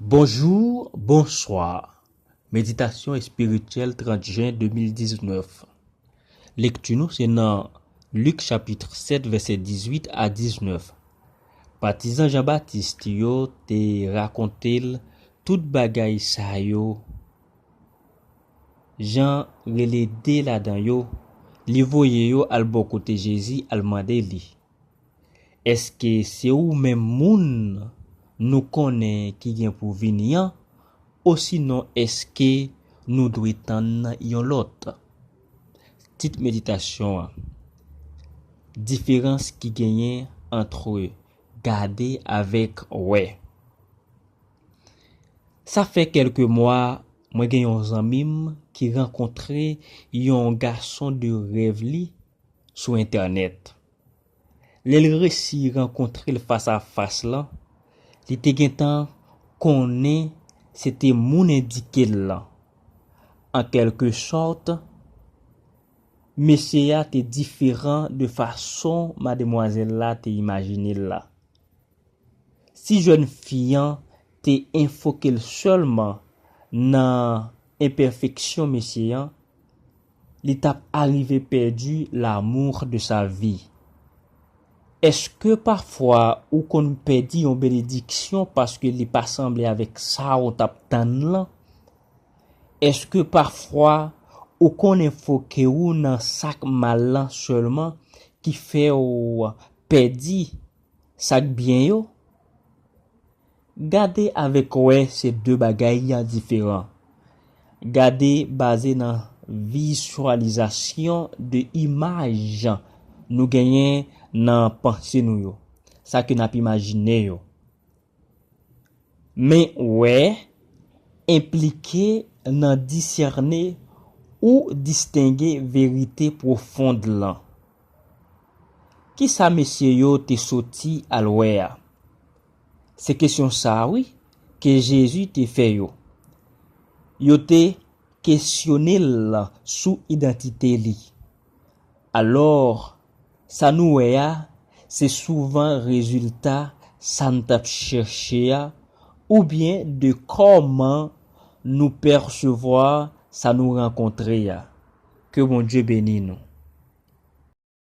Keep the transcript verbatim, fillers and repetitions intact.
Bonjou, bonswa. Meditasyon espirityèl trant jen de mil diznèf. Lekti nou se nan Lik chapit sèt, vèsè dizuit a diznèf. Patizan Jan Batis yo te rakonte l tout bagay sa yo. Jan rele de ladan yo, li voye yo al bò kote Jezi al mande li, èske se ou menm moun nou konnen ki gen pou vini an, osinon èske nou dwe tann yon lòt? Tit meditasyon an, diferans ki genyen antre gade avèk wè. Sa fè kèlke mwa, mwen gen yon zanmi m ki rankontre yon gason de rèv li sou entènèt. Lè l resi rankontre l fas a fas lan, li te gentan konnen se te moun endike l lan. An kèlke sòt, mesye a te diferan de fason mademwazèl la te imajine l la. Si jèn fi an te enfoke l sèlman nan enpèfeksyon mesye an, li t ap arive pèdi l'amour de sa vie. Èske pafwa ou konn pèdi yon benediksyon paske li pa sanble avèk sa ou t ap tann lan? Èske pafwa ou konn enfoke ou nan sa k mal lan sèlman ki fè w pèdi sa k byen yo? Gade avèk wè se de bagay diferan. Gade baze nan vizyalizasyon de imaj nou genyen nan panse nou yo, sa ke n ap imajine yo. Men wè enplike nan disène ou distenge verite pwofond lan. Ki sa mesye yo te soti al wè a? Se kesyon sa a, wi, ke Jezi te fè yo. Yo te kesyone l sou idantite li. Alò, sa nou wè a, se souvan rezilta sa n t ap chèche a, oubyen de kòman nou pèsevwa sa nou rankontre a. Ke Bondye beni nou.